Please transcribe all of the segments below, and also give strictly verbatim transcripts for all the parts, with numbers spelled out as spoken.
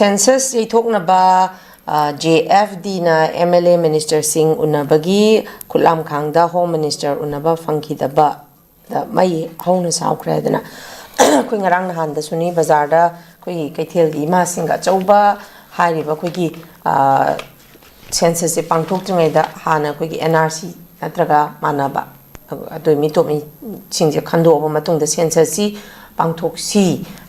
Census ꯌꯩꯊꯣꯛꯅꯕ J F ꯗꯤꯅ M L A ꯃꯤꯅꯤꯁꯇꯔꯁꯤꯡ ꯎꯅꯕꯒꯤ ꯈꯨꯠꯂꯥꯝꯈꯥꯡꯗ ꯍꯣꯝ ꯃꯤꯅꯤꯁꯇꯔ ꯎꯅꯕ ꯐꯪꯈꯤꯗꯕꯗ ꯃꯩ ꯍꯧꯅ ꯁꯥꯎꯈ꯭ꯔꯦ ꯍꯥꯏꯗꯅ ꯑꯩꯈꯣꯏ ꯉꯔꯥꯡ ꯅꯍꯥꯟꯗꯁꯨꯅꯤ, ꯕꯖꯥꯔꯗ ꯑꯩꯈꯣꯏꯒꯤ ꯀꯩꯊꯦꯜꯒꯤ ꯏꯃꯥꯁꯤꯡꯒ ꯑꯆꯧꯕ ꯍꯥꯏꯔꯤꯕ ꯑꯩꯈꯣꯏꯒꯤ ꯁꯦꯟꯁꯁꯁꯦ ꯄꯥꯡꯊꯣꯛꯇ꯭ꯔꯤꯉꯩꯗ ꯍꯥꯟꯅ ꯑꯩꯈꯣꯏꯒꯤ ꯑꯦꯟ ꯑꯥꯔ ꯁꯤ ꯅꯠꯇ꯭ꯔꯒ ꯃꯥꯟꯅꯕ ꯑꯗꯨ ꯃꯤꯇꯣꯞ ꯃꯤꯁꯤꯡꯁꯦ ꯈꯟꯗꯣꯛꯑꯕ ꯃꯇꯨꯡꯗ ꯁꯦꯟꯁꯁꯁꯤ ꯄꯥꯡꯊꯣꯛꯁꯤ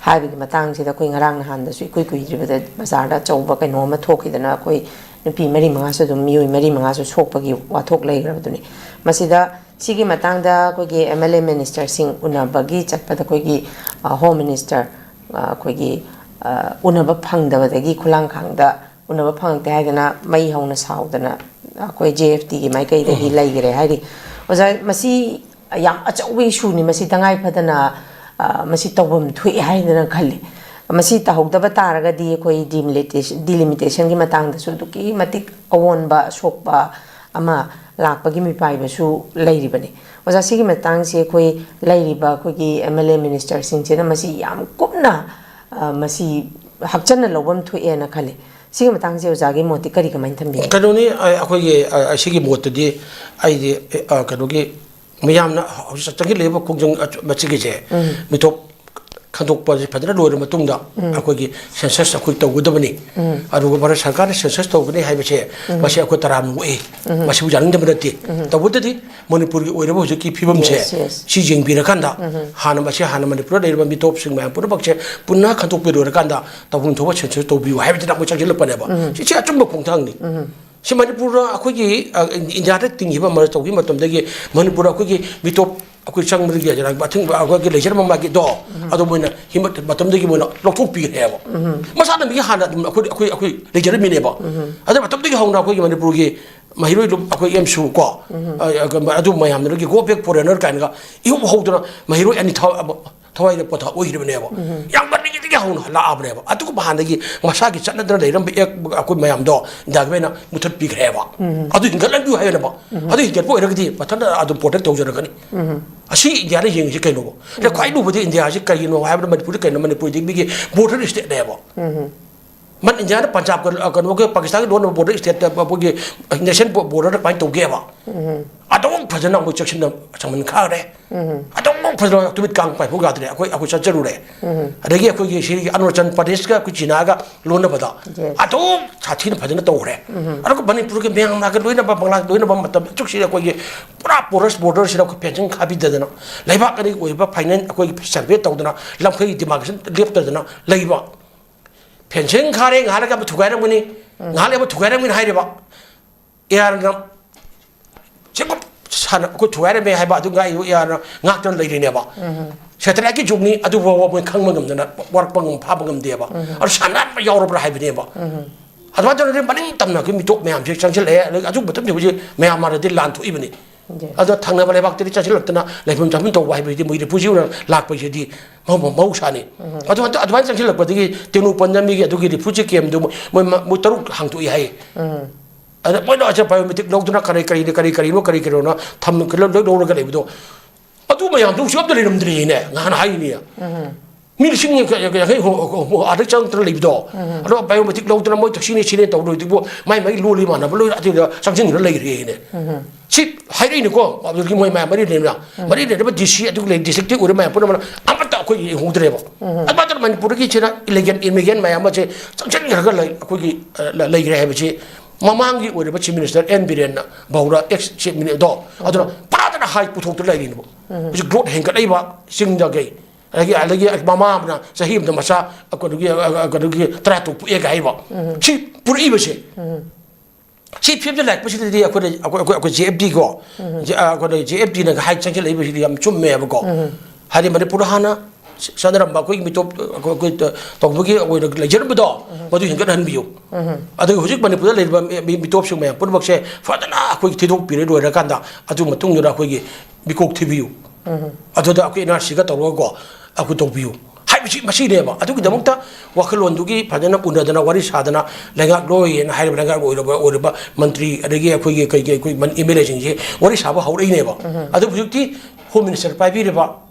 ꯍꯥꯏꯕꯒꯤ ꯃꯇꯥꯡꯁꯤꯗ ꯑꯩꯈꯣꯏ ꯉꯔꯥꯡ ꯅꯍꯥꯟꯗꯁꯨ ꯏꯀꯨꯏ ꯀꯨꯏꯗ꯭ꯔꯤꯕꯗ ꯕꯖꯥꯔꯗ ꯑꯆꯧꯕ ꯀꯩꯅꯣ ꯑꯃ ꯊꯣꯛꯈꯤꯗꯅ ꯑꯩꯈꯣꯏ ꯅꯨꯄꯤ ꯃꯔꯤ ꯃꯉꯥꯁꯨ ꯑꯗꯨꯝ, ꯃꯤꯑꯣꯏ ꯃꯔꯤ ꯃꯉꯥꯁꯨ ꯁꯣꯛꯄꯒꯤ ꯋꯥꯊꯣꯛ ꯂꯩꯈ꯭ꯔꯕꯗꯨꯅꯤ꯫ ꯃꯁꯤꯗ ꯁꯤꯒꯤ ꯃꯇꯥꯡꯗ ꯑꯩꯈꯣꯏꯒꯤ ꯑꯦꯝ ꯑꯦꯜ ꯑꯦ ꯃꯤꯅꯤꯁꯇꯔꯁꯤꯡ ꯎꯅꯕꯒꯤ ꯆꯠꯄꯗ ꯑꯩꯈꯣꯏꯒꯤ ꯍꯣꯝ ꯃꯤꯅꯤꯁꯇꯔ ꯑꯩꯈꯣꯏꯒꯤ ꯎꯅꯕ ꯐꯪꯗꯕꯗꯒꯤ ꯈꯨꯂꯥꯡꯈꯥꯡꯗ ꯎꯅꯕ ꯐꯪꯉꯛꯇꯦ ꯍꯥꯏꯗꯅ ꯃꯩ ꯍꯧꯅ ꯁꯥꯎꯗꯅ ꯑꯩꯈꯣꯏ ꯖꯦ ꯑꯦꯐ ꯇꯤꯒꯤ ꯃꯥꯏꯀꯩꯗꯒꯤ ꯂꯩꯈꯔꯦ ꯍꯥꯏꯔꯤ꯫ ꯑꯣꯖꯥ, ꯃꯁꯤ ꯌꯥꯝ ꯑꯆꯧꯕ ꯏꯁꯨꯅꯤ꯫ ꯃꯁꯤ ꯇꯉꯥꯏ ꯐꯗꯅ ꯃꯁꯤ ꯇꯧꯐꯝ ꯊꯣꯛꯑꯦ ꯍꯥꯏꯗꯅ ꯈꯜꯂꯤ꯫ ꯃꯁꯤ ꯇꯧꯍꯧꯗꯕ ꯇꯥꯔꯒꯗꯤ ꯑꯩꯈꯣꯏ ꯗꯤꯂꯤꯃꯤꯇꯦꯁꯟꯒꯤ ꯃꯇꯥꯡꯗꯁꯨ ꯑꯗꯨꯛꯀꯤ ꯃꯇꯤꯛ ꯑꯑꯣꯟꯕ ꯑꯁꯣꯛꯄ ꯑꯃ ꯂꯥꯛꯄꯒꯤ ꯃꯤꯄꯥꯏꯕꯁꯨ ꯂꯩꯔꯤꯕꯅꯤ꯫ ꯑꯣꯖꯥ, ꯁꯤꯒꯤ ꯃꯇꯥꯡꯁꯦ ꯑꯩꯈꯣꯏ ꯂꯩꯔꯤꯕ ꯑꯩꯈꯣꯏꯒꯤ ꯑꯦꯝ ꯑꯦꯜ ꯑꯦ ꯃꯤꯅꯤꯁꯇꯔꯁꯤꯡꯁꯤꯅ ꯃꯁꯤ ꯌꯥꯝ ꯀꯨꯞꯅ ꯃꯁꯤ ꯍꯛꯆꯟꯅ ꯂꯧꯐꯝ ꯊꯣꯛꯑꯦꯅ ꯈꯜꯂꯤ꯫ ꯁꯤꯒꯤ ꯃꯇꯥꯡꯁꯦ ꯑꯣꯖꯥꯒꯤ ꯃꯣꯠꯇꯤ ꯀꯔꯤ, ꯀꯃꯥꯏꯅ ꯊꯝꯕꯤꯒꯦ? ꯀꯩꯅꯣꯅꯤ, ꯑꯩꯈꯣꯏꯒꯤ ꯁꯤꯒꯤ ꯃꯣꯠꯇꯗꯤ ꯑꯩꯗꯤ ꯀꯩꯅꯣꯒꯤ ꯃꯌꯥꯝꯅ ꯍꯧꯖꯤꯛ ꯆꯪꯁꯤꯜꯂꯛꯏꯕ ꯈꯣꯡꯖꯪ ꯃꯁꯤꯒꯤꯁꯦ ꯃꯤꯊꯣꯞ ꯈꯟꯗꯣꯛꯄꯁꯦ ꯐꯖꯅ ꯂꯣꯏꯔ ꯃꯇꯨꯡꯗ ꯑꯩꯈꯣꯏꯒꯤ ꯁꯦꯟꯁꯁ ꯑꯩꯈꯣꯏ ꯇꯧꯒꯗꯕꯅꯤ꯫ ꯑꯗꯨꯒ ꯚꯥꯔꯠ ꯁꯔꯀꯥꯔꯅ ꯁꯦꯟꯁꯁ ꯇꯧꯒꯅꯤ ꯍꯥꯏꯕꯁꯦ ꯃꯁꯤ ꯑꯩꯈꯣꯏ ꯇꯔꯥꯝꯅ ꯑꯣꯛꯏ꯫ ꯃꯁꯤꯕꯨ ꯌꯥꯅꯤꯡꯗꯕ ꯅꯠꯇꯦ꯫ ꯇꯧꯕꯇꯗꯤ ꯃꯅꯤꯄꯨꯔꯒꯤ ꯑꯣꯏꯔꯤꯕ ꯍꯧꯖꯤꯛꯀꯤ ꯐꯤꯕꯝꯁꯦ ꯁꯤ ꯌꯦꯡꯕꯤꯔꯀꯥꯟꯗ ꯍꯥꯟꯅ ꯃꯁꯤ ꯍꯥꯟꯅ ꯃꯅꯤꯄꯨꯔꯗ ꯂꯩꯔꯤꯕ ꯃꯤꯇꯣꯞꯁꯤꯡ ꯃꯌꯥꯝ ꯄꯨꯝꯅꯃꯛꯁꯦ ꯄꯨꯟꯅ ꯈꯟꯗꯣꯛꯄꯤꯔꯣꯏꯔꯀꯥꯟꯗ ꯇꯧꯐꯝ ꯊꯣꯛꯄ ꯁꯦꯟꯁꯁ ꯇꯧꯕꯤꯌꯨ ꯍꯥꯏꯕꯗꯨꯗ ꯑꯩꯈꯣꯏ ꯆꯪꯁꯤꯜꯂꯛꯄꯅꯦꯕ꯫ ꯁꯤꯁꯦ ꯑꯆꯨꯝꯕ ꯈꯣꯡꯊꯥꯡꯅꯤ꯫ ꯁꯤ ꯃꯅꯤꯄꯨꯔꯗ ꯑꯩꯈꯣꯏꯒꯤ ꯏꯟꯗꯤꯌꯥꯗ ꯇꯤꯡꯈꯤꯕ ꯃꯔ ꯇꯧꯈꯤꯕ ꯃꯇꯝꯗꯒꯤ ꯃꯅꯤꯄꯨꯔꯗ ꯑꯩꯈꯣꯏꯒꯤ ꯃꯤꯇꯣꯞ ꯑꯩꯈꯣꯏ ꯆꯪꯕꯗꯒꯤ ꯑꯊꯤꯡꯕ ꯑꯩꯈꯣꯏꯒꯤ ꯂꯩꯖꯔꯝꯕ ꯃꯥꯒꯤꯗꯣ ꯑꯗꯨ ꯃꯣꯏꯅ ꯃꯇꯝꯗꯒꯤ ꯃꯣꯏꯅ ꯂꯧꯊꯣꯛꯄꯤꯈ꯭ꯔꯦꯕ꯫ ꯃꯁꯥꯅ ꯃꯤꯒꯤ ꯍꯥꯟꯅ ꯑꯗꯨꯝ ꯑꯩꯈꯣꯏ ꯑꯩꯈꯣꯏ ꯑꯩꯈꯣꯏ ꯂꯩꯖꯔꯝꯃꯤꯅꯦꯕ꯫ ꯑꯗꯨ ꯃꯇꯝꯗꯒꯤ ꯍꯧꯅ ꯑꯩꯈꯣꯏꯒꯤ ꯃꯅꯤꯄꯨꯔꯒꯤ ꯃꯍꯩꯔꯣꯏ ꯑꯗꯨꯝ ꯑꯩꯈꯣꯏ ꯑꯦꯝꯁꯨ ꯀꯣ ꯑꯗꯨ ꯃꯌꯥꯝꯗꯨꯗꯒꯤ go back foreigner ꯀꯥꯏꯅꯒ ꯏꯍꯧ ꯍꯧꯗꯅ ꯃꯍꯩꯔꯣꯏ ꯑꯅꯤ ꯊ- ꯊꯋꯥꯏꯅ ꯄꯣꯊꯥ ꯑꯣꯏꯈꯤꯕꯅꯦꯕ꯫ ꯌꯥꯝ ꯉꯜꯂꯤꯉꯩꯗꯒꯤ ꯍꯧꯅ ꯂꯥꯛꯑꯕꯅꯦꯕ꯫ ꯑꯗꯨꯒꯨꯝꯕ ꯍꯥꯟꯅꯒꯤ ꯃꯁꯥꯒꯤ ꯆꯠꯅꯗꯅ ꯂꯩꯔꯝꯕ ꯑꯦꯛ ꯑꯩꯈꯣꯏ ꯃꯌꯥꯝꯗꯣ ꯏꯟꯗꯤꯌꯥꯒꯤ ꯑꯣꯏꯅ ꯃꯨꯊꯠꯄꯤꯈ꯭ꯔꯦꯕ꯫ ꯑꯗꯨ ꯍꯤꯡꯒꯠꯍꯟꯕꯤꯌꯨ ꯍꯥꯏꯕꯅꯦꯕ꯫ ꯑꯗꯨ ꯍꯤꯡꯒꯠꯄ ꯑꯣꯏꯔꯒꯗꯤ ꯃꯊꯟꯇ ꯑꯗꯨꯝ protect ꯇꯧꯖꯔꯛꯀꯅꯤ꯫ ꯑꯁꯤ ꯏꯟꯗꯤꯌꯥꯅ ꯌꯦꯡꯉꯤꯁꯤ ꯀꯩꯅꯣꯕ? ꯑꯗ ꯈ꯭ꯋꯥꯏ ꯂꯨꯕꯗꯤ ꯏꯟꯗꯤꯌꯥꯁꯤ ꯀꯔꯤꯅꯣ ꯍꯥꯏꯕꯗ ꯃꯅꯤꯄꯨꯔꯗꯤ ꯀꯩꯅꯣ? ꯃꯅꯤꯄꯨꯔꯗꯤ ꯃꯤꯒꯤ border stateꯅꯦꯕ꯫ ꯃꯟ ꯏꯟꯗꯤꯌꯥꯅ ꯄꯟꯖꯥꯕꯀ, ꯑ, ꯀꯩꯅꯣꯒ ꯄꯥꯀꯤꯁꯇꯥꯟꯒ ꯂꯣꯟꯅꯕ ꯕꯣꯔꯗꯔ ꯁ꯭ꯇꯦꯠꯇ ꯑꯩꯈꯣꯏꯒꯤ ꯅꯦꯁꯟ ꯕꯣꯔꯗꯔꯗ ꯀꯃꯥꯏꯅ ꯇꯧꯒꯦꯕ? ꯑꯗꯨꯝ ꯐꯖꯅ ꯑꯩꯈꯣꯏ ꯆꯦꯛꯁꯤꯟꯅ ꯁꯪꯃꯟ ꯈꯥꯔꯦ꯫ ꯑꯗꯨꯝ ꯐꯖꯅ ꯇꯨꯃꯤꯠ ꯀꯥꯡ ꯄꯥꯏꯊꯣꯛ ꯌꯥꯗ꯭ꯔꯦ꯫ ꯑꯩꯈꯣꯏ, ꯑꯩꯈꯣꯏ ꯆꯠꯆꯔꯨꯔꯦ꯫ ꯑꯗꯒꯤ ꯑꯩꯈꯣꯏꯒꯤ ꯁꯤꯒꯤ ꯑꯔꯨꯅꯥꯆꯜ ꯄ꯭ꯔꯗꯦꯁꯀ ꯑꯩꯈꯣꯏ ꯆꯤꯅꯥꯒ ꯂꯣꯟꯅꯕꯗ Yes. ꯑꯗꯨꯝ ꯁꯥꯊꯤꯅ ꯐꯖꯅ ꯇꯧꯈ꯭ꯔꯦ꯫ ꯑꯗꯨꯒ ꯃꯅꯤꯄꯨꯔꯒꯤ ꯃꯌꯥꯟꯃꯥꯔꯒ ꯂꯣꯏꯅꯕ, ꯕꯪꯒ꯭ꯂꯥ ꯂꯣꯏꯅꯕ ꯃꯇꯝꯗ ꯍꯧꯖꯤꯛꯁꯤꯗ ꯑꯩꯈꯣꯏꯒꯤ ꯄꯨꯔꯥ ꯄꯣꯔꯁ ꯕꯣꯔꯗꯔꯁꯤꯗ ꯑꯩꯈꯣꯏ ꯐꯦꯟꯁꯤꯡ ꯈꯥꯕꯤꯗꯗꯅ, ꯂꯩꯕꯥꯛ ꯑꯅꯤꯒꯤ ꯑꯣꯏꯕ ꯐꯥꯏꯅꯦꯟ ꯑꯩꯈꯣꯏꯒꯤ ꯁꯔꯚꯦ ꯇꯧꯗꯅ, ꯂꯝꯈꯩꯒꯤ ꯗꯤꯃꯥꯔꯀꯦꯁꯟ ꯂꯦꯞꯇꯗꯅ ꯂꯩꯕ꯫ ꯐꯦꯟꯁꯤꯡ ꯈꯥꯔꯦ, ꯉꯥꯏꯍꯥꯛ ꯂꯩꯔꯒ ꯑꯃ ꯊꯨꯒꯥꯏꯔꯝꯒꯅꯤ, ꯉꯥꯏꯍꯥꯛ ꯂꯩꯔꯒ ꯑꯃ ꯊꯨꯒꯥꯏꯔꯝꯒꯅꯤ ꯍꯥꯏꯔꯤꯕ꯫ ꯑꯦꯌꯥꯔꯅ ꯁꯤꯒꯨꯝ ꯁꯥꯟꯅ ꯑꯩꯈꯣꯏ ꯊꯨꯒꯥꯏꯔꯝꯃꯦ ꯍꯥꯏꯕ ꯑꯗꯨ ꯉꯥꯏ ꯑꯦꯌꯥꯔꯅ ꯉꯥꯛꯇꯅ ꯂꯩꯔꯤꯅꯦꯕ꯫ ꯁꯦꯇꯦꯂꯥꯏꯠꯀꯤ ꯖꯨꯒꯅꯤ, ꯑꯗꯨ ꯐꯥꯎꯕ ꯃꯣꯏ ꯈꯪꯕ ꯉꯝꯗꯅ, ꯋꯥꯔꯛꯄ ꯉꯝ-, ꯐꯥꯕ ꯉꯝꯗꯦꯕ꯫ ꯑꯗꯨ ꯁꯥꯟꯅꯕ ꯌꯥꯎꯔꯕ꯭ꯔꯥ ꯍꯥꯏꯕꯅꯦꯕ꯫ ꯑꯗꯨꯃꯥꯏꯅ ꯇꯧꯔꯗꯤ ꯃꯅꯤꯡ ꯇꯝꯅ ꯑꯩꯈꯣꯏ ꯃꯤꯇꯣꯞ ꯃꯌꯥꯝꯁꯦ ꯆꯪꯁꯤꯜꯂꯛꯑꯦ꯫ ꯑꯗꯒꯤ ꯑꯗꯨ ꯃꯇꯝꯗ ꯍꯧꯖꯤꯛ ꯃꯌꯥꯝ ꯃꯥꯟꯅꯗꯤ ꯂꯥꯟ ꯊꯣꯛꯏꯕꯅꯤ꯫ Yes. ꯑꯗꯣ ꯊꯪꯅꯕ ꯂꯩꯕꯥꯛꯇꯗꯤ ꯆꯪꯁꯤꯜꯂꯛꯇꯅ ꯂꯩꯐꯝ ꯆꯥꯐꯝ ꯇꯧꯕ ꯍꯥꯏꯕꯁꯤꯗꯤ ꯃꯣꯏ ꯔꯤꯐ꯭ꯌꯨꯖꯤ ꯑꯣꯏꯅ ꯂꯥꯛꯄꯁꯤꯗꯤ ꯃꯍꯧ-, ꯃꯍꯧꯁꯥꯅꯤ꯫ ꯑꯗꯨ ꯍꯟꯗꯛ ꯑꯗꯨꯃꯥꯏꯅ ꯆꯪꯁꯤꯜꯂꯛꯄꯗꯒꯤ ꯇꯦꯡꯅꯧꯄꯜꯗ ꯃꯤꯒꯤ ꯑꯗꯨꯒꯤ ꯔꯤꯐ꯭ꯌꯨꯖꯤ ꯀꯦꯝꯗꯨ ꯃꯣꯏ, ꯃꯣꯏ, ꯃꯣꯏ ꯇꯔꯨꯛ ꯍꯥꯡꯗꯣꯛꯏ ꯍꯥꯏ꯫ ꯑꯗ ꯃꯣꯏꯅ ꯑꯁꯦ ꯕꯥꯏꯑꯣꯃꯦꯇ꯭ꯔꯤꯛ ꯂꯧꯗꯅ ꯀꯔꯤ, ꯀꯔꯤꯅ, ꯀꯔꯤ, ꯀꯔꯤꯅꯣ, ꯀꯔꯤ, ꯀꯔꯤꯅꯣꯅ ꯊꯝ-, ꯂꯣꯏ, ꯂꯣꯏ ꯂꯧꯔꯒ ꯂꯩꯕꯗꯣ, ꯑꯗꯨ ꯃꯌꯥꯝꯗꯨ ꯍꯧꯖꯤꯛ ꯑꯝꯇ ꯂꯩꯔꯝꯗ꯭ꯔꯦꯅꯦ, ꯉꯍꯥꯟ ꯍꯥꯏꯅꯦ꯫ ꯃꯤ ꯂꯤꯁꯤꯡ ꯌꯥꯡꯈꯩ, ꯌꯥꯡꯈꯩ ꯍꯨꯝꯐꯨ, ꯍꯨꯝꯐꯨ ꯑꯥꯗꯩ ꯆꯪꯗꯅ ꯂꯩꯕꯗꯣ, ꯑꯗꯣ ꯕꯥꯏꯑꯣꯃꯦꯇ꯭ꯔꯤꯛ ꯂꯧꯗꯅ ꯃꯣꯏ ꯇꯛꯁꯤꯅꯦ ꯁꯤꯅꯦ ꯇꯧꯔꯣꯏꯗꯨꯕꯨ, ꯃꯥꯏ ꯃꯥꯏ ꯂꯣꯜꯂꯤ ꯃꯥꯟꯅꯕ ꯂꯣꯏꯅ ꯑꯗꯨꯗ ꯆꯪꯁꯤꯟꯗꯨꯅ ꯂꯩꯈ꯭ꯔꯦꯅꯦ꯫ ꯁꯤ ꯍꯥꯏꯔꯛꯏꯅꯤꯀꯣ, ꯑꯗꯨꯗꯒꯤ ꯃꯣꯏ ꯃꯌꯥꯝ ꯃꯔꯤ ꯂꯩꯅ, ꯃꯔꯤ ꯂꯩꯅꯕ ꯗꯤ ꯁꯤ, ꯑꯗꯨꯒ ꯂꯩ, ꯗꯤꯁꯇ꯭ꯔꯤꯛꯇꯤ ꯑꯣꯏꯔꯦ ꯃꯌꯥꯝ ꯄꯨꯝꯅꯃꯛꯅ ꯑꯃꯠꯇ ꯑꯩꯈꯣꯏ ꯌꯦꯡꯍꯧꯗ꯭ꯔꯦꯕ꯫ ꯑꯗꯨꯃꯥꯏꯅ ꯃꯅꯤꯄꯨꯔꯗꯒꯤ ꯁꯤꯅ ꯏꯂꯤꯒꯦꯟ ꯏꯃꯤꯒ꯭ꯔꯦꯟ ꯃꯌꯥꯝ ꯑꯃꯁꯦ ꯆꯪꯁꯤꯟꯈ꯭ꯔꯒ ꯂꯩ, ꯑꯩꯈꯣꯏꯒꯤ, ꯑ, ꯂ-, ꯂꯩꯈ꯭ꯔꯦ ꯍꯥꯏꯕꯁꯤ ꯃꯃꯥꯡꯒꯤ ꯑꯣꯏꯔꯤꯕ ꯆꯤꯐ ꯃꯤꯅꯤꯁꯇꯔ ꯑꯦꯟ ꯕꯤꯔꯦꯟꯅ ꯐꯥꯎꯗ ꯑꯦꯛꯁ ꯆꯤꯐ ꯃꯤꯅꯤꯁꯇꯔꯗꯣ ꯑꯗꯨꯅ ꯄꯥꯗꯅ ꯍꯥꯏ ꯄꯨꯊꯣꯛꯇꯨꯅ ꯂꯩꯔꯤꯅꯦꯕ꯫ ꯍꯧꯖꯤꯛ ꯒ꯭ꯔꯣꯠ ꯍꯦꯟꯒꯠꯂꯛꯏꯕ ꯆꯤꯡꯗꯒꯤ, ꯑꯗꯒꯤ, ꯑꯗꯒꯤ ꯃꯃꯥ ꯑꯃꯅ ꯆꯍꯤ ꯑꯃꯗ ꯃꯆꯥ ꯀꯩꯅꯣꯒꯤ, ꯀꯩꯅꯣꯒꯤ ꯇꯔꯥ ꯇꯔꯨꯛ ꯄꯣꯛꯑꯦꯒ ꯍꯥꯏꯕ꯫ ꯁꯤ ꯄꯨꯔꯛꯏꯕꯁꯦ꯫ ꯁꯤ ꯐꯤꯕꯝꯗ ꯂꯥꯛꯄꯁꯤꯗꯗꯤ ꯑꯩꯈꯣꯏꯅ, ꯑꯩꯈꯣꯏ, ꯑꯩꯈꯣꯏ, ꯑꯩꯈꯣꯏ ꯖꯦ ꯑꯦꯐ ꯗꯤꯒꯣ, ꯖꯦ-, ꯑ, ꯑꯩꯈꯣꯏꯅ ꯖꯦ ꯑꯦꯐ ꯗꯤꯅ ꯍꯥꯏ ꯆꯪꯁꯤꯜꯂꯛꯏꯕꯁꯤꯗꯤ ꯌꯥꯝ ꯆꯨꯝꯃꯦꯕꯀꯣ꯫ ꯍꯥꯏꯗꯤ ꯃꯅꯤꯄꯨꯔꯗ ꯍꯥꯟꯅ ꯆꯠꯅꯔꯝꯕ ꯑꯩꯈꯣꯏꯒꯤ ꯃꯤꯇꯣꯞ, ꯑꯩꯈꯣꯏ, ꯑꯩꯈꯣꯏ ꯇꯧꯕꯒꯤ ꯑꯣꯏꯅ ꯂꯩꯖꯔꯝꯕꯗꯣ, ꯃꯗꯨ ꯍꯦꯟꯒꯠꯍꯟꯕꯤꯌꯨ꯫ ꯑꯗꯨꯒ ꯍꯧꯖꯤꯛ ꯃꯅꯤꯄꯨꯔꯗ ꯂꯩꯔꯤꯕ ꯃꯤ-, ꯃꯤ-, ꯃꯤꯇꯣꯞꯁꯤꯡ ꯃꯌꯥꯝ ꯄꯨꯝꯅꯃꯛꯁꯦ ꯐꯖꯅ ꯑꯩꯈꯣꯏꯒꯤ ꯊꯤꯗꯣꯛꯄꯤꯔꯦ ꯂꯣꯏꯔꯀꯥꯟꯗ, ꯑꯗꯨ ꯃꯇꯨꯡꯗꯨꯗ ꯑꯩꯈꯣꯏꯒꯤ ꯃꯤꯀꯣꯛ ꯊꯤꯕꯤꯌꯨ꯫ ꯑꯗꯨꯗ ꯑꯩꯈꯣꯏ ꯑꯦꯟ ꯑꯥꯔ ꯁꯤꯒ ꯇꯧꯔꯒꯀꯣ, ꯑꯩꯈꯣꯏ ꯇꯧꯕꯤꯌꯨ ꯍꯥꯏꯕꯁꯤ ꯃꯁꯤꯅꯦꯕ꯫ ꯑꯗꯨꯒꯤꯗꯃꯛꯇ ꯋꯥꯈꯜꯂꯣꯟꯗꯨꯒꯤ ꯐꯖꯅ ꯎꯅꯗꯅ ꯋꯥꯔꯤ ꯁꯥꯗꯅ ꯂꯩꯉꯥꯛꯂꯣꯏꯅ ꯍꯥꯏꯔꯤꯕ ꯂꯩꯉꯥꯛ ꯑꯣꯏꯔꯕ, ꯑꯣꯏꯔꯕ ꯃꯟꯇ꯭ꯔꯤ ꯑꯗꯒꯤ ꯑꯩꯈꯣꯏꯒꯤ ꯀꯩ-, ꯀꯩ-, ꯑꯩꯈꯣꯏ ꯃꯟ-, ꯑꯦꯝ ꯑꯦꯜ ꯑꯦꯁꯤꯡꯁꯦ ꯋꯥꯔꯤ ꯁꯥꯕ ꯍꯧꯔꯛꯏꯅꯦꯕ꯫ ꯑꯗꯨ ꯍꯧꯖꯤꯛꯇꯤ ꯍꯣꯝ ꯃꯤꯅꯤꯁꯇꯔ ꯄꯥꯏꯕꯤꯔꯤꯕ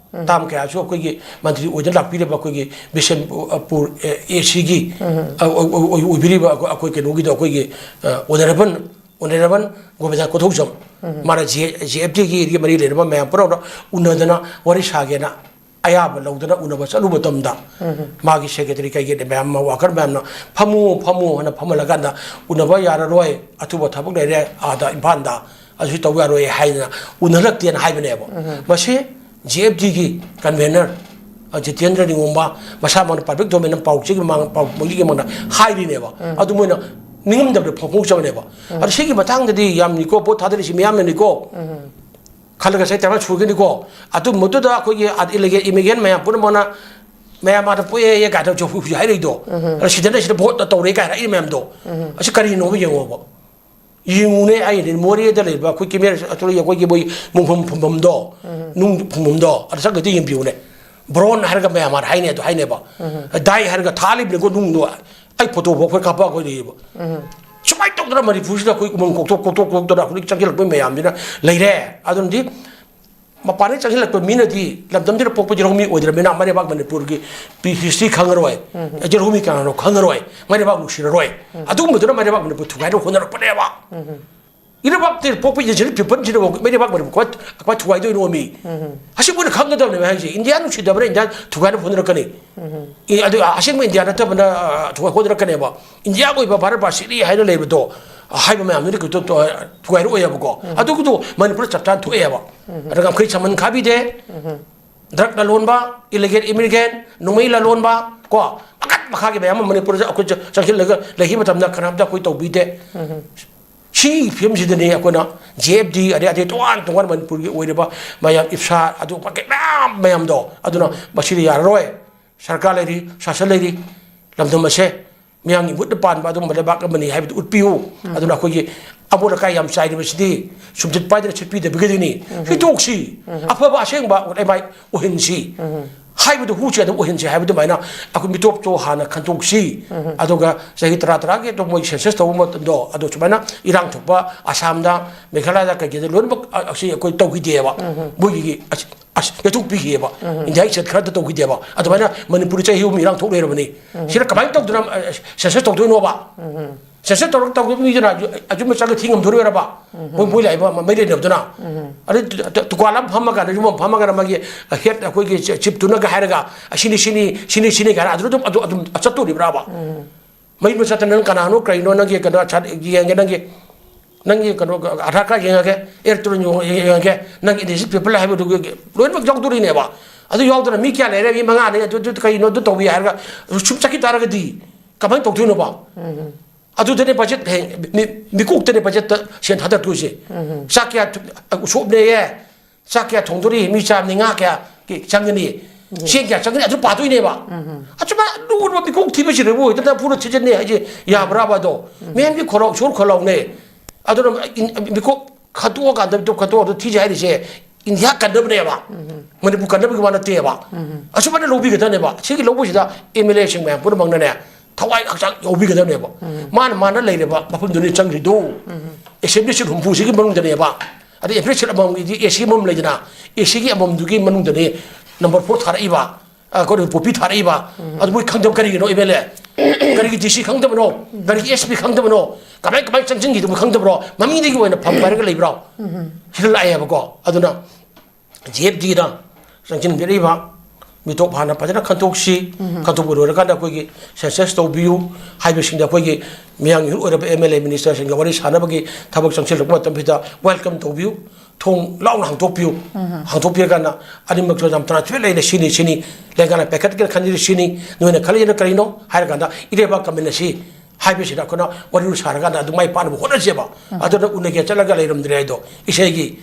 ꯇꯥꯝ ꯀꯌꯥꯁꯨ ꯑꯩꯈꯣꯏꯒꯤ ꯃꯟꯇ꯭ꯔꯤ ꯑꯣꯏꯗꯨꯅ ꯂꯥꯛꯄꯤꯔꯤꯕ ꯑꯩꯈꯣꯏꯒꯤ ꯕꯤꯁꯦꯝꯄꯨꯔ ꯑꯦ ꯁꯤꯒꯤ ꯑꯣꯏꯕꯤꯔꯤꯕ ꯑꯩꯈꯣꯏ ꯀꯩꯅꯣꯒꯤꯗꯣ ꯑꯩꯈꯣꯏꯒꯤ ꯑꯣꯅꯔꯦꯕꯜ ꯑꯣꯅꯔꯦꯕꯜ ꯒꯣꯕꯤꯟꯗ ꯀꯣꯊꯧꯖꯝ, ꯃꯥꯅ ꯖꯤ ꯑꯦꯐ ꯇꯤꯒꯤ ꯃꯔꯤ ꯂꯩꯅꯕ ꯃꯌꯥꯝ ꯄꯨꯝꯅꯃꯛ ꯎꯅꯗꯅ ꯋꯥꯔꯤ ꯁꯥꯒꯦꯅ ꯑꯌꯥꯕ ꯂꯧꯗꯅ ꯎꯅꯕ ꯆꯠꯂꯨꯕ ꯃꯇꯝꯗ, ꯃꯥꯒꯤ ꯁꯦꯀ꯭ꯔꯦꯇꯔꯤ ꯀꯩꯒꯤ ꯃꯌꯥꯝ ꯑꯃ, ꯋꯥꯀꯔ ꯃꯌꯥꯝꯅ "ꯐꯝꯃꯨ, ꯐꯝꯃꯨ" ꯍꯥꯏꯅ ꯐꯝꯍꯜꯂꯀꯥꯟꯗ, "ꯎꯅꯕ ꯌꯥꯔꯔꯣꯏ, ꯑꯊꯨꯕ ꯊꯕꯛ ꯂꯩꯔꯦ ꯑꯥꯗ ꯏꯝꯐꯥꯜꯗ, ꯑꯗꯨ ꯇꯧ ꯌꯥꯔꯣꯏ" ꯍꯥꯏꯗꯅ ꯎꯅꯍꯜꯂꯛꯇꯦꯅ ꯍꯥꯏꯕꯅꯦꯕ꯫ ꯃꯁꯤ ꯖꯤ ꯑꯦꯐ ꯇꯤꯒꯤ ꯀꯟꯚꯦꯅꯔ ꯖꯤꯇꯦꯟꯗ꯭ꯔ ꯅꯤꯉꯣꯝꯕ ꯃꯁꯥꯃꯛꯅ ꯄꯕ꯭ꯂꯤꯛ ꯗꯣꯃꯦꯟ ꯄꯥꯎꯆꯦꯒꯤ ꯃꯃꯥꯡ, ꯄꯥꯎ ꯃꯣꯏꯒꯤ ꯃꯃꯥꯡꯗ ꯍꯥꯏꯔꯤꯅꯦꯕ꯫ ꯑꯗꯨ ꯃꯣꯏꯅ ꯅꯤꯡꯉꯝꯗꯕꯗ ꯐꯣꯡꯗꯣꯛꯆꯕꯅꯦꯕ꯫ ꯑꯗꯣ ꯁꯤꯒꯤ ꯃꯇꯥꯡꯗꯗꯤ ꯌꯥꯝꯅꯤꯀꯣ, ꯚꯣꯠ ꯊꯥꯗꯔꯤꯁꯤ ꯃꯤꯌꯥꯝꯅꯅꯤꯀꯣ, ꯈꯜꯂꯒ ꯆꯍꯤ ꯇꯔꯥ ꯁꯨꯔꯒꯅꯤꯀꯣ꯫ ꯑꯗꯨ ꯃꯗꯨꯗ ꯑꯩꯈꯣꯏꯒꯤ ꯏꯂꯤꯒꯦꯟ ꯏꯃꯤꯒ꯭ꯔꯦꯟ ꯃꯌꯥꯝ ꯄꯨꯝꯅꯃꯛꯅ ꯃꯌꯥꯝ ꯑꯥꯗ ꯄꯣꯛꯑꯦ ꯀꯥꯏꯅ ꯍꯧꯖꯤꯛ ꯍꯧꯖꯤꯛ ꯍꯥꯏꯔꯛꯏꯗꯣ꯫ ꯑꯗꯣ ꯁꯤꯗꯅ ꯁꯤꯗ ꯚꯣꯠ ꯇꯧꯔꯦ ꯀꯥꯏꯅ ꯍꯥꯏꯔꯛꯏ ꯃꯌꯥꯝꯗꯣ꯫ ꯑꯁꯤ ꯀꯔꯤꯅꯣꯕ ꯌꯦꯡꯉꯣꯕ꯫ ꯌꯦꯡꯉꯨꯅꯦ, ꯑꯩ ꯃꯣꯔꯦꯗ ꯂꯩꯕ ꯑꯩꯈꯣꯏ ꯀꯦꯃꯦꯔꯥ ꯑꯩꯈꯣꯏꯒꯤ ꯃꯣꯏ ꯃꯣꯡꯐꯝ ꯐꯨꯝꯐꯝꯗꯣ, ꯅꯨꯡ ꯐꯨꯝꯐꯝꯗꯣ, ꯑꯗ ꯆꯪꯒꯗꯤ ꯌꯦꯡꯕꯤꯌꯨꯅꯦ꯫ ꯕ꯭ꯔꯣꯟ ꯍꯥꯏꯔꯒ ꯃꯌꯥꯝ ꯍꯥꯏꯅꯦ ꯑꯗꯣ ꯍꯥꯏꯅꯦꯕ꯫ ꯗꯥꯏ ꯍꯥꯏꯔꯒ ꯊꯥ ꯂꯩꯕꯅꯤꯀꯣ ꯅꯨꯡꯗꯣ꯫ ꯑꯩ ꯐꯣꯇꯣ ꯐꯥꯎ ꯑꯩꯈꯣꯏ ꯀꯥꯞꯄ ꯑꯩꯈꯣꯏ ꯂꯩꯌꯦꯕ꯫ ꯁꯨꯃꯥꯏꯅ ꯇꯧꯗꯅ ꯃꯅꯤꯄꯨꯔꯁꯤꯗ ꯑꯩꯈꯣꯏ ꯎꯃꯪ ꯀꯣꯛꯊꯣꯛ ꯀꯣꯛꯊꯣꯛ ꯀꯣꯛꯊꯣꯛꯇꯅ ꯑꯩꯈꯣꯏ ꯆꯪꯁꯤꯜꯂꯛꯄꯩ ꯃꯌꯥꯝꯁꯤꯅ ꯂꯩꯔꯦ꯫ ꯑꯗꯨꯅꯗꯤ ꯃꯄꯥꯟꯗ ꯆꯪꯁꯤꯜꯂꯛꯄ ꯃꯤꯅꯗꯤ ꯂꯝꯗꯝꯁꯤꯗ ꯄꯣꯛꯄ ꯌꯦꯜꯍꯧꯃꯤ ꯑꯣꯏꯗ꯭ꯔꯕꯅꯤꯅ ꯃꯔꯩꯕꯥꯛ ꯃꯅꯤꯄꯨꯔꯒꯤ ꯄꯤ-, ꯍꯤꯁꯇ꯭ꯔꯤ ꯈꯪꯉꯔꯣꯏ꯫ ꯌꯦꯜꯍꯧꯃꯤ ꯀꯅꯥꯅꯣ ꯈꯪꯉꯔꯣꯏ, ꯃꯔꯩꯕꯥꯛ ꯅꯨꯡꯁꯤꯔꯔꯣꯏ꯫ ꯑꯗꯨꯒꯨꯝꯕꯗꯨꯅ ꯃꯔꯩꯕꯥꯛ ꯃꯅꯤꯄꯨꯔ ꯊꯨꯒꯥꯏꯅꯕ ꯍꯣꯠꯅꯔꯛꯄꯅꯦꯕ꯫ ꯏꯔꯩꯕꯥꯛꯇ ꯄꯣꯛꯄ ꯏꯟꯗꯤꯖꯤꯅꯁ ꯄꯤꯄꯜꯁꯤꯅꯕꯨ ꯃꯔꯩꯕꯥꯛ ꯃꯅꯤꯄꯨꯔ ꯀꯃꯥꯏ, ꯀꯃꯥꯏ ꯊꯨꯒꯥꯏꯗꯣꯏꯅꯣ ꯃꯤ? ꯑꯁꯤ ꯃꯣꯏꯅ ꯈꯪꯒꯗꯕꯅꯦꯕ ꯍꯥꯏꯁꯦ꯫ ꯏꯟꯗꯤꯌꯥ ꯅꯨꯡꯁꯤꯗꯕꯅ ꯏꯟꯗꯤꯌꯥ ꯊꯨꯒꯥꯏꯅꯕ ꯍꯣꯠꯅꯔꯛꯀꯅꯤ꯫ ꯏ-, ꯑꯗꯨ ꯑꯁꯦꯡꯕ ꯏꯟꯗꯤꯌꯥ ꯅꯠꯇꯕꯅ, ꯑ, ꯊꯨꯒꯥꯏ ꯍꯣꯠꯅꯔꯛꯀꯅꯦꯕ꯫ ꯏꯟꯗꯤꯌꯥꯒꯤ ꯑꯣꯏꯕ ꯚꯥꯔꯠ ꯚꯥꯁꯤꯅꯤ ꯍꯥꯏꯅ ꯂꯩꯕꯗꯣ, ꯑ, ꯍꯥꯏꯕ ꯃꯌꯥꯝꯗꯨꯅ ꯀꯩꯅꯣ ꯇꯧ-, ꯊꯨꯒꯥꯏꯔꯛꯑꯣꯏꯕꯀꯣ꯫ ꯑꯗꯨꯒꯤꯗꯣ ꯃꯅꯤꯄꯨꯔꯗ ꯆꯞ ꯆꯥꯅ ꯊꯣꯛꯑꯦꯕ꯫ ꯑꯗꯨꯒ ꯉꯝꯈꯩ ꯁꯃꯟ ꯈꯥꯕꯤꯗꯦ꯫ ꯗ꯭ꯔꯒ ꯂꯂꯣꯟꯕ, ꯏꯂꯤꯒꯦꯜ ꯏꯃꯤꯒ꯭ꯔꯦꯟ, ꯅꯣꯡꯃꯩ ꯂꯂꯣꯟꯕ, ꯀꯣ, ꯃꯈꯥ ꯃꯈꯥꯒꯤ ꯃꯌꯥꯝ ꯑꯃ ꯃꯅꯤꯄꯨꯔꯗ ꯑꯩꯈꯣꯏ ꯆ-, ꯆꯪꯁꯤꯜꯂꯒ ꯂꯩꯈꯤꯕ ꯃꯇꯝꯗ ꯀꯅꯥꯝꯇ ꯑꯩꯈꯣꯏ ꯇꯧꯕꯤꯗꯦ꯫ ꯁꯤꯒꯤ ꯐꯤꯕꯝꯁꯤꯗꯅꯤ ꯑꯩꯈꯣꯏꯅ ꯖꯤ ꯑꯦꯐ ꯗꯤ, ꯑꯗꯩ, ꯑꯗꯩ ꯇꯣꯉꯥꯟ ꯇꯣꯉꯥꯟ ꯃꯅꯤꯄꯨꯔꯒꯤ ꯑꯣꯏꯔꯤꯕ ꯃꯌꯥꯝ ꯏꯞꯁꯥ, ꯑꯗꯨ ꯄꯥꯀꯦꯠ ꯃꯌꯥꯝ ꯃꯌꯥꯝꯗꯣ, ꯑꯗꯨꯅ ꯃꯁꯤꯗꯤ ꯌꯥꯔꯔꯣꯏ꯫ ꯁꯔꯀꯥꯔ ꯂꯩꯔꯤ, ꯁꯥꯁꯟ ꯂꯩꯔꯤ, ꯂꯝꯗꯝ ꯑꯁꯦ ꯃꯤꯌꯥꯝꯒꯤ ꯃꯨꯠꯅ ꯄꯥꯟꯕ ꯑꯗꯨꯒꯨꯝꯕ ꯂꯩꯕꯥꯛ ꯑꯃꯅꯤ ꯍꯥꯏꯕꯗꯨ ꯎꯠꯄꯤꯌꯨ꯫ ꯑꯗꯨꯅ ꯑꯩꯈꯣꯏꯒꯤ ꯑꯃꯣꯠ ꯑꯀꯥꯏ ꯌꯥꯝ ꯆꯥꯏꯔꯤꯕꯁꯤꯗꯤ ꯁꯨꯝꯆꯠ ꯄꯥꯏꯗꯅ ꯁꯤꯠꯄꯤꯗꯕꯒꯤꯗꯨꯅꯤ꯫ ꯁꯤꯠꯇꯣꯛꯁꯤ, ꯑꯐꯕ ꯑꯁꯦꯡꯕ ꯂꯩꯃꯥꯏ ꯑꯣꯏꯍꯟꯁꯤ꯫ ꯍꯥꯏꯕꯗꯨ ꯍꯨ ꯆꯦꯟꯗꯕ ꯑꯣꯏꯍꯟꯁꯤ ꯍꯥꯏꯕ ꯑꯗꯨꯃꯥꯏꯅ ꯑꯩꯈꯣꯏ ꯃꯤꯇꯣꯞꯇꯣ ꯍꯥꯟꯅ ꯈꯟꯗꯣꯛꯁꯤ꯫ ꯑꯗꯨꯒ ꯆꯍꯤ ꯇꯔꯥ ꯇꯔꯥꯒꯤ ꯑꯗꯨꯝ ꯃꯣꯏ ꯁꯦꯟꯁꯁ ꯇꯧꯕ ꯃꯇꯝꯗꯣ, ꯑꯗꯨ ꯁꯨꯃꯥꯏꯅ ꯏꯔꯥꯡ ꯊꯣꯛꯄ ꯑꯁꯥꯝꯗ, ꯃꯦꯘꯥꯂꯌꯥꯗ ꯀꯩꯀꯩꯗ ꯂꯣꯏꯅꯃꯛ ꯑ-, ꯑꯁꯤ ꯑꯩꯈꯣꯏ ꯇꯧꯈꯤꯗꯦꯕ꯫ ꯃꯣꯏꯒꯤ ꯑꯁ-, ꯌꯩꯊꯣꯛꯄꯤꯈꯤꯑꯕ꯫ ꯏꯟꯗꯤꯌꯥꯒꯤ ꯁꯦꯠ ꯈꯔꯗ ꯇꯧꯈꯤꯗꯦꯕ꯫ ꯑꯗꯨꯃꯥꯏꯅ ꯃꯅꯤꯄꯨꯔꯗ ꯆꯍꯤ ꯑꯍꯨꯝ ꯏꯔꯥꯡ ꯊꯣꯛ ꯂꯩꯔꯕꯅꯤ꯫ ꯁꯤꯗ ꯀꯃꯥꯏꯅ ꯇꯧꯗꯅ ꯁꯦꯟꯁꯁ ꯇꯧꯗꯣꯏꯅꯣꯕ? ꯁꯦꯟꯁꯁ ꯇꯧꯔꯒ ꯇꯧꯗꯕ ꯃꯤꯗꯨꯅ ꯑꯆꯨꯝ ꯃꯆꯥꯒ ꯊꯤ ꯉꯝꯗꯣꯔꯤꯕ? ꯃꯣꯏ ꯃꯣꯏ ꯂꯥꯛꯏꯕ ꯃꯩ ꯂꯩꯅꯕꯗꯨꯅ꯫ ꯑꯗꯩ ꯗꯨꯀꯥꯟ ꯑꯃ ꯐꯝꯃꯀꯥꯟꯗ, ꯌꯨꯝ ꯑꯃ ꯐꯝꯃꯀꯥꯟꯗ ꯃꯥꯒꯤ ꯍꯦꯠ ꯑꯩꯈꯣꯏꯒꯤ ꯆꯤꯞꯇꯨꯅꯒ ꯍꯥꯏꯔꯒ, "ꯑꯁꯤꯅꯤ, ꯁꯤꯅꯤ, ꯁꯤꯅꯤ, ꯁꯤꯅꯤ" ꯀꯥꯏꯅ ꯑꯗꯨꯗ ꯑꯗꯨꯝ ꯑꯗꯨ ꯑꯗꯨꯝ ꯆꯠꯇꯣꯔꯤꯕ꯭ꯔꯥꯕ? ꯃꯌꯨꯝꯗ ꯆꯠꯇꯅ ꯅꯪ ꯀꯅꯥꯅꯣ, ꯀꯔꯤꯅꯣ, ꯅꯪꯒꯤ ꯀꯩꯅꯣ ꯌꯦꯡꯒꯦ, ꯅꯪꯒꯤ ꯅꯪꯒꯤ ꯀꯩꯅꯣ ꯑꯙꯥꯔ ꯀꯥꯔꯗ ꯌꯦꯡꯉꯒꯦ, ꯏꯂꯦꯛꯇꯣꯔꯦꯜ ꯌꯦꯡꯉꯒꯦ, ꯅꯪꯒꯤ ꯏꯂꯤꯖꯤꯕꯜ ꯄꯦꯄꯔ ꯍꯥꯏꯕꯗꯨ ꯂꯣꯏꯅꯃꯛ ꯌꯥꯎꯗꯣꯔꯤꯅꯦꯕ꯫ ꯑꯗꯨ ꯌꯥꯎꯗꯅ ꯃꯤ ꯀꯌꯥ ꯂꯩꯔꯦ, ꯃꯤ ꯃꯉꯥꯅꯤ, ꯑꯗꯨ ꯑꯗꯨ ꯀꯩꯅꯣ ꯑꯗꯨ ꯇꯧꯕꯤ ꯍꯥꯏꯔꯒ ꯁꯨꯝ ꯆꯠꯈꯤ ꯇꯥꯔꯒꯗꯤ ꯀꯃꯥꯏꯅ ꯇꯧꯗꯣꯏꯅꯣꯕ? ꯑꯗꯨꯗꯅꯦ ꯕꯖꯦꯠ ꯍꯌꯦꯡ ꯃꯤ- ꯃꯤꯀꯣꯛꯇꯅꯦ ꯕꯖꯦꯠꯇ ꯁꯦꯟ ꯊꯥꯗꯔꯛꯇꯣꯏꯁꯦ꯫ ꯆꯥꯛ ꯀꯌꯥ ꯊ- ꯎꯁꯣꯞꯅꯦꯌꯦ, ꯆꯥꯛ ꯀꯌꯥ ꯊꯣꯡꯗꯣꯔꯤ, ꯃꯤ ꯆꯥꯝꯃꯅꯤ, ꯉꯥ ꯀꯌꯥ ꯀꯤ ꯆꯪꯒꯅꯤ, ꯆꯦꯡ ꯀꯌꯥ ꯆꯪꯒꯅꯤ, ꯑꯗꯨ ꯄꯥꯗꯣꯏꯅꯦꯕ꯫ ꯑꯆꯨꯝꯕ ꯂꯨꯔꯕ ꯃꯤꯀꯣꯛ ꯊꯤꯕꯁꯤꯗꯕꯨ ꯍꯦꯛꯇ ꯅꯝꯐꯨꯗ ꯊꯤꯖꯤꯟꯅꯤ ꯍꯥꯏꯁꯦ ꯌꯥꯕ꯭ꯔꯥꯕ? ꯑꯗꯣ ꯃꯤꯌꯥꯝꯒꯤ ꯈꯣꯜꯂꯥꯎ, ꯁꯣꯔ ꯈꯣꯜꯂꯥꯎꯅꯦ꯫ ꯑꯗꯨꯅ ꯏꯟ- ꯃꯤꯀꯣꯛ ꯈꯟꯇꯣꯛꯑꯀꯥꯟꯗ, ꯃꯤꯀꯣꯛ ꯈꯟꯇꯣꯛꯑꯒ ꯊꯤꯖꯦ ꯍꯥꯏꯔꯤꯁꯦ ꯏꯟꯗꯤꯌꯥ ꯀꯟꯅꯕꯅꯦꯕ, ꯃꯅꯤꯄꯨꯔ ꯀꯟꯅꯕꯒꯤ ꯋꯥ ꯅꯠꯇꯦꯕ꯫ ꯑꯁꯨꯃꯥꯏꯅ ꯂꯧꯕꯤꯒꯗꯕꯅꯦꯕ꯫ ꯁꯤꯒꯤ ꯂꯧꯕꯁꯤꯗ ꯑꯦꯝ ꯑꯦꯜ ꯑꯦꯁꯤꯡ ꯃꯌꯥꯝ ꯄꯨꯝꯅꯃꯛꯅꯅꯦ ꯊꯋꯥꯏ ꯍꯛꯆꯥꯡ ꯌꯥꯎꯕꯤꯒꯗꯕꯅꯦꯕ꯫ ꯃꯥꯅ ꯃꯥꯅ ꯂꯩꯔꯤꯕ ꯃꯐꯝꯗꯨꯅꯤ ꯆꯪꯈ꯭ꯔꯤꯗꯣ꯫ ꯑꯦꯁꯦꯝꯕ꯭ꯂꯤ ꯁꯤꯠ ꯍꯨꯝꯐꯨꯁꯤꯒꯤ ꯃꯅꯨꯡꯗꯅꯦꯕ꯫ ꯑꯗꯩ ꯑꯦꯝ ꯑꯦꯜ ꯑꯦ ꯁꯤꯠ ꯑꯃꯃꯝꯒꯤꯗꯤ ꯑꯦ ꯁꯤ ꯑꯃꯃꯝ ꯂꯩꯗꯅ, ꯑꯦ ꯁꯤꯒꯤ ꯑꯃꯃꯝꯗꯨꯒꯤ ꯃꯅꯨꯡꯗꯅꯦ ꯅꯝꯕꯔ ꯐꯣꯔ ꯊꯥꯔꯛꯏꯕ, ꯑ, ꯑꯩꯈꯣꯏꯅ ꯄꯣꯄꯤ ꯊꯥꯔꯛꯏꯕ꯫ ꯑꯗꯨ ꯃꯣꯏ ꯈꯪꯗꯕ ꯀꯔꯤꯒꯤꯅꯣ? ꯑꯦꯝ ꯑꯦꯜ ꯑꯦ ꯀꯔꯤꯒꯤ ꯗꯤ ꯁꯤ ꯈꯪꯗꯕꯅꯣ? ꯀꯔꯤꯒꯤ ꯑꯦꯁ ꯄꯤ ꯈꯪꯗꯕꯅꯣ? ꯀꯃꯥꯏ ꯀꯃꯥꯏꯅ ꯆꯪꯁꯤꯟꯈꯤꯗꯕꯅꯣ ꯈꯪꯗꯕ꯭ꯔꯣ? ꯃꯃꯤꯡꯗꯒꯤ ꯑꯣꯏꯅ ꯐꯝ ꯄꯥꯏꯔꯒ ꯂꯩꯕ꯭ꯔꯣ? ꯁꯤꯗ ꯂꯥꯛꯑꯦꯕꯀꯣ꯫ ꯑꯗꯨꯅ ꯖꯤ ꯑꯦꯐ ꯗꯤꯅ ꯆꯪꯁꯤꯟꯕꯤꯔꯛꯏꯕ ꯃꯤꯇꯣꯞ ꯍꯥꯟꯅ ꯐꯖꯅ ꯈꯟꯗꯣꯛꯁꯤ꯫ ꯈꯟꯗꯣꯛꯄ ꯂꯣꯏꯔꯀꯥꯟꯗ ꯑꯩꯈꯣꯏꯒꯤ ꯁꯦꯟꯁꯁ ꯇꯧꯕꯤꯌꯨ ꯍꯥꯏꯕꯁꯤꯡꯗ ꯑꯩꯈꯣꯏꯒꯤ ꯃꯤꯌꯥꯝꯒꯤ ꯏꯍꯨꯠ ꯑꯣꯏꯔꯕ ꯑꯦꯝ ꯑꯦꯜ ꯑꯦ ꯃꯤꯅꯤꯁꯇꯔꯁꯤꯡꯒ ꯋꯥꯔꯤ ꯁꯥꯟꯅꯕꯒꯤ ꯊꯕꯛ ꯆꯪꯁꯤꯜꯂꯛꯄ ꯃꯇꯝꯁꯤꯗ ꯋꯦꯜꯀꯝ ꯇꯧꯕꯤꯌꯨ꯫ ꯊꯣꯡ ꯂꯥꯎꯅ ꯍꯥꯡꯗꯣꯛꯄꯤꯌꯨ꯫ ꯍꯥꯡꯗꯣꯛꯄꯤꯔꯀꯥꯟꯗ ꯑꯅꯤꯃꯛꯁꯨ ꯌꯥꯝ ꯇ꯭ꯔꯥꯟꯁꯄꯦꯔꯦꯟ ꯂꯩꯅ ꯁꯤꯅꯤ, ꯁꯤꯅꯤ, ꯂꯦꯡꯒꯥꯅ ꯄꯥꯏꯈꯠꯀꯦꯅ ꯈꯟꯖꯔꯤ ꯁꯤꯅꯤ, ꯅꯣꯏꯅ ꯈꯜꯂꯤꯁꯤꯅ ꯀꯔꯤꯅꯣ ꯍꯥꯏꯔꯀꯥꯟꯗ ꯏꯔꯩꯕꯥꯛ ꯀꯃꯤꯟ ꯑꯁꯤ ꯍꯥꯏꯕꯁꯤꯗ ꯑꯩꯈꯣꯏꯅ ꯋꯥꯔꯤ ꯁꯥꯔꯀꯥꯟꯗ ꯑꯗꯨ ꯃꯥꯏ ꯄꯥꯛꯅꯕ ꯍꯣꯠꯅꯁꯦꯕ꯫ ꯑꯗꯨꯅ ꯎꯅꯒꯦ ꯆꯠꯂꯒ ꯂꯩꯔꯝꯗ꯭ꯔꯦ ꯍꯥꯏꯗꯣ ꯏꯁꯩꯒꯤ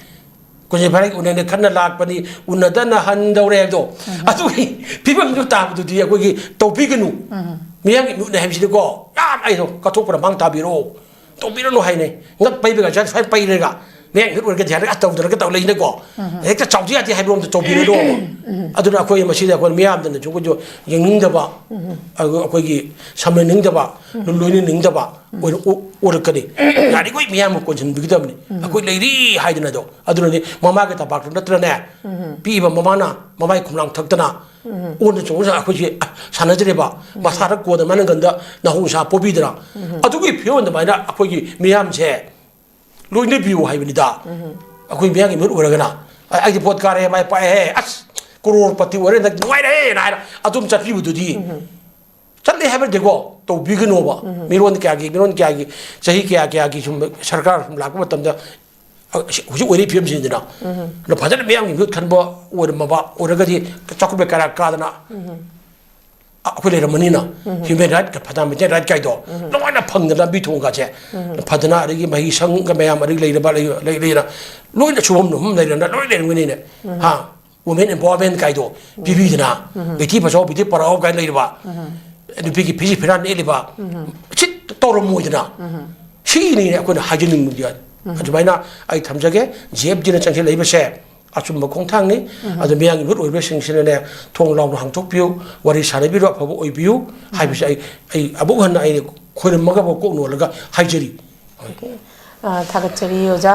ꯀꯨꯟꯖꯩ ꯐꯥꯏꯔꯩ ꯎꯅꯅ ꯈꯟꯅ ꯂꯥꯛꯄꯅꯤ, ꯎꯅꯗꯅ ꯍꯟꯗꯧꯔꯦ ꯍꯥꯏꯕꯗꯣ꯫ ꯑꯗꯨꯒꯤ ꯐꯤꯕꯝꯗꯨ ꯇꯥꯕꯗꯨꯗꯤ ꯑꯩꯈꯣꯏꯒꯤ ꯇꯧꯕꯤꯒꯅꯨ꯫ ꯃꯤꯌꯥꯝꯒꯤ ꯃꯤꯍꯨꯠꯅꯤ ꯍꯥꯏꯕꯁꯤꯗꯤꯀꯣ, ꯌꯥꯝ ꯑꯩꯗꯣ ꯀꯠꯊꯣꯛꯄꯅ ꯃꯥꯡ ꯇꯥꯕꯤꯔꯣ, ꯇꯧꯕꯤꯔꯅꯨ ꯍꯥꯏꯅꯩ꯫ ꯉꯛ ꯄꯩꯕꯒ ꯁ꯭ꯋꯥꯏ ꯄꯩꯔꯒ ꯃꯌꯥꯡ ꯏꯝꯐꯦꯜ ꯑꯣꯏꯔꯒꯗꯤ ꯍꯥꯏꯔꯒ ꯇꯧꯗꯅꯒ ꯇꯧ ꯂꯩꯅꯀꯣ꯫ ꯍꯦꯛꯇ ꯆꯥꯎꯖ ꯌꯥꯗꯦ ꯍꯥꯏꯕꯔꯣꯝꯗ ꯆꯥꯎꯕꯤꯔꯗꯣ꯫ ꯑꯗꯨꯅ ꯑꯩꯈꯣꯏ ꯃꯁꯤꯗ ꯑꯩꯈꯣꯏ ꯃꯤꯌꯥꯝꯗꯅꯁꯨ ꯑꯩꯈꯣꯏꯁꯨ ꯌꯦꯡꯅꯤꯡꯗꯕ, ꯑꯗꯨꯒ ꯑꯩꯈꯣꯏꯒꯤ ꯁꯝꯅꯅꯤꯡꯗꯕ, ꯂꯣꯏꯅꯅꯤꯡꯗꯕ ꯑꯣꯏꯔ-, ꯑꯣ-, ꯑꯣꯏꯔꯛꯀꯅꯤ꯫ ꯌꯥꯔꯤꯈꯣꯏ ꯃꯤꯌꯥꯝꯕꯨ ꯀꯣꯟꯁꯤꯟꯕꯤꯒꯗꯕꯅꯤ꯫ ꯑꯩꯈꯣꯏ ꯂꯩꯔꯤ ꯍꯥꯏꯗꯅꯗꯣ꯫ ꯑꯗꯨꯅꯗꯤ ꯃꯃꯥꯒꯤ ꯇꯝꯄꯥꯛꯇ ꯅꯠꯇ꯭ꯔꯅꯦ, ꯄꯤꯛꯏꯕ ꯃꯃꯥꯅ ꯃꯃꯥꯏ ꯈꯨꯝꯂꯥꯡ ꯊꯛꯇꯅ ꯑꯣꯟꯅ ꯆꯣꯡꯅ ꯑꯩꯈꯣꯏꯁꯦ ꯁꯥꯟꯅꯖꯔꯦꯕ꯫ ꯃꯁꯥꯗ ꯀꯣꯟꯅ ꯃꯅꯪꯒꯟꯗ ꯅꯍꯧ ꯅꯨꯡꯁꯥ ꯄꯣꯕꯤꯗꯅ꯫ ꯑꯗꯨꯒꯤ ꯐꯤꯕꯝ ꯑꯗꯨꯃꯥꯏꯅ ꯑꯩꯈꯣꯏꯒꯤ ꯃꯤꯌꯥꯝꯁꯦ ꯂꯣꯏꯅꯕꯤꯌꯨ ꯍꯥꯏꯕꯅꯤꯗ꯫ ꯑꯩꯈꯣꯏ ꯃꯤꯌꯥꯝꯒꯤ ꯃꯤꯍꯨꯠ ꯑꯣꯏꯔꯒꯅ, "ꯑꯩ, ꯑꯩꯗꯤ ꯄꯣꯠ ꯀꯥꯔꯦ, ꯃꯥꯏ ꯄꯥꯛꯑꯦ, ꯑꯁ, ꯀꯔꯣꯔꯄꯇꯤ ꯑꯣꯏꯔꯦ, ꯍꯟꯗꯛ ꯅꯨꯡꯉꯥꯏꯔꯦꯅ" ꯍꯥꯏꯅ ꯑꯗꯨꯝ ꯆꯠꯄꯤꯕꯗꯨꯗꯤ ꯆꯠꯂꯦ ꯍꯥꯏꯕ ꯅꯠꯇꯦꯀꯣ, ꯇꯧꯕꯤꯒꯅꯣꯕ꯫ ꯃꯤꯔꯣꯟ ꯀꯌꯥꯒꯤ, ꯃꯤꯔꯣꯟ ꯀꯌꯥꯒꯤ, ꯆꯍꯤ ꯀꯌꯥ ꯀꯌꯥꯒꯤ ꯁꯨꯝ ꯁꯔꯀꯥꯔ ꯁꯨꯝ ꯂꯥꯛꯄ ꯃꯇꯝꯗ, ꯑ, ꯍꯧꯖꯤꯛ ꯑꯣꯏꯔꯤꯕ ꯐꯤꯕꯝꯁꯤꯗꯅ, ꯑꯗꯣ ꯐꯖꯅ ꯃꯤꯌꯥꯝꯒꯤ ꯃꯤꯍꯨꯠ ꯈꯟꯕ ꯑꯣꯏꯔꯝꯃꯕ ꯑꯣꯏꯔꯒꯗꯤ ꯆꯥꯎꯈꯠꯄ ꯀꯌꯥ ꯀꯥꯗꯅ ꯑꯩꯈꯣꯏ ꯂꯩꯔꯝꯃꯅꯤꯅ꯫ ꯍ꯭ꯌꯨꯃꯦꯟ ꯔꯥꯏꯠ, ꯐꯟꯗꯥꯃꯦꯟꯇꯦꯜ ꯔꯥꯏꯠ ꯀꯥꯏꯗꯣ ꯂꯣꯏꯅ ꯐꯪꯗꯅ ꯂꯝꯕꯤ ꯊꯣꯡꯒꯁꯦ ꯐꯖꯅ, ꯑꯗꯒꯤ ꯃꯍꯩ ꯁꯪꯒ ꯃꯌꯥꯝ ꯑꯗꯒꯤ ꯂꯩꯔꯕ ꯂꯩ-, ꯂꯩ-, ꯂꯩꯅ ꯂꯣꯏꯅ ꯁꯨꯐꯝ ꯅꯣꯝꯐꯝ ꯂꯩꯔꯅ ꯂꯣꯏ ꯂꯩꯔꯝꯒꯅꯤꯅꯦ꯫ ꯍꯥ? ꯋꯨꯃꯦꯟ ꯑꯦꯝꯄꯥꯋꯔꯃꯦꯟ ꯀꯥꯏꯗꯣ ꯄꯤꯕꯤꯗꯅ, ꯕꯦꯇꯤ ꯕꯆꯥꯎ ꯕꯦꯇꯤ ꯄꯔꯥꯎ ꯀꯥꯏꯅ ꯂꯩꯔꯤꯕ, ꯅꯨꯄꯤꯒꯤ ꯐꯤꯖꯤ ꯐꯤꯔꯥꯟ ꯅꯦꯠꯂꯤꯕ, ꯁꯤ ꯇꯧꯔꯝꯃꯣꯏꯗꯅ꯫ ꯁꯤꯒꯤꯅꯤꯅꯦ ꯑꯩꯈꯣꯏꯅ ꯍꯥꯏꯖꯅꯤꯡꯕꯗꯤ꯫ ꯑꯗꯨꯃꯥꯏꯅ ꯑꯩ ꯊꯝꯖꯒꯦ꯫ ꯖꯤ ꯑꯦꯐ ꯗꯤꯅ ꯆꯪꯁꯤꯜꯂꯛꯏꯕꯁꯦ ꯑꯆꯨꯝꯕ ꯈꯣꯡꯊꯥꯡꯅꯤ꯫ ꯑꯗꯨ ꯃꯤꯌꯥꯝꯒꯤ ꯃꯤꯍꯨꯠ ꯑꯣꯏꯕꯁꯤꯡꯁꯤꯅꯅꯦ, ꯊꯣꯡ ꯂꯥꯎꯅ ꯍꯥꯡꯗꯣꯛꯄꯤꯌꯨ, ꯋꯥꯔꯤ ꯁꯥꯟꯅꯕꯤꯔꯣ, ꯑꯐꯕ ꯑꯣꯏꯕꯤꯌꯨ ꯍꯥꯏꯕꯁꯦ ꯑꯩ, ꯑꯩ ꯑꯃꯨꯛ ꯍꯟꯅ ꯑꯩꯅ ꯈꯣꯏꯔꯝꯃꯒꯕ ꯀꯣꯛ ꯅꯣꯜꯂꯒ ꯍꯥꯏꯖꯔꯤ꯫ ꯑ, ꯊꯥꯒꯠꯆꯔꯤ ꯑꯣꯖꯥ꯫